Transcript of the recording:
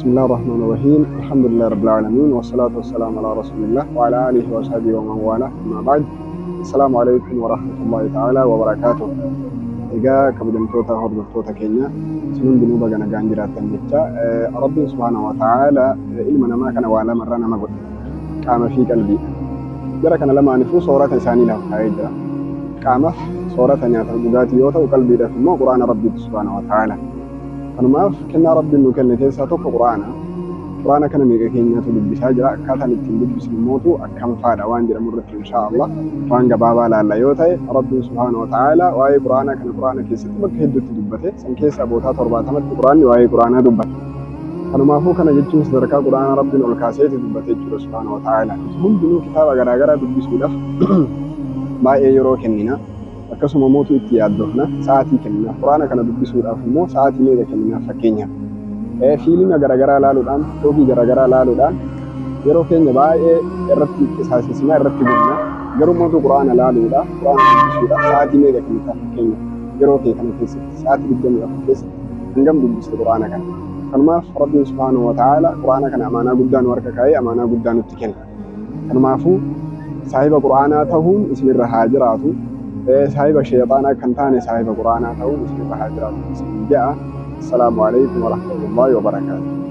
Bismillah ar-Rahmaan ar-Rahiim. Alhamdulillah Rabbil Aalamiin. Wassalaatu wassalaamu alaa Rasuulillah wa alaa aalihi wa sahbihi wa man waalaa. Ammaa ba'd. Assalaamu alaikum wa rahmatullahi ta'ala wa barakaatuh. Egaa kabajamtoota hordoftoota keenya, isin hundinuu baga nagaan jiraattan jecha. Rabbiin subhaanahu wa ta'ala ilma namaa kana waa lamarraa nama godhe. Qaama fi qalbiidha. Jara kana lamaanifuu soorata isaanii lafa kaa'ee jira. Qaamaf soorata nyaataaf dhugaatii yoo ta'u, qalbiidhaaf immoo Qur'aana Rabbiiti subhaanahu wa ta'ala. Kanumaaf kennaa Rabbiin nu kenne keessaa tokko Qur'aana. Qur'aana kana meeqa keenyatu dubbisaa jira? Akkaataan ittiin dubbisnu mootu akkam faadha waan jedhamu irratti inshaa Allah waan gabaabaa laalla yoo ta'e, Rabbiin subhaanahu wa ta'ala waa'ee Qur'aana kana Qur'aana keessatti bakka hedduutti dubbate. San keessaa bootaa 70tti Qur'aanni waa'ee Qur'aanaa dubbata. Kanumaafuu kana jechuun sadarkaa Qur'aana Rabbiin ol kaaseeti dubbate jechuudha subhaanahu wa ta'ala. Hundinuu kitaaba garaagaraa dubbisuudhaaf baay'ee yeroo kennina. Akkasuma mootu itti yaaddofna, sa'aatii kenninaaf. Qur'aana kana dubbisuudhaaf immoo sa'aatii meeqa kenninaaf fakkeenyaaf? Fiilima garaagaraa laaluudhaan, toogii garaagaraa laaluudhaan yeroo keenya baay'ee irratti qisaasessinaa, irratti gubna. Garuu mootu Qur'aana laaluudhaaf, Qur'aana dubbisuudhaaf sa'aatii meeqa kennitaaf fakkeenyaaf? Yeroo kee kana keessatti, sa'aatii 24 keessatti hangam dubbiste Qur'aana kana? Kanumaaf Rabbiin subhaanahu wa ta'ala Qur'aana kana amaanaa guddaa nu harka kaa'ee amaanaa guddaa nutti kenna. Kanumaafuu saahiba Qur'aanaa tahuun isinirra haa jiraatu. Saahiba sheexaanaa kan taane, saahiba Qur'aanaa tahuun isinirra haa jiraatu isin ja'a. Assalaamu alaikum warahmatullahi wabarakaatuh.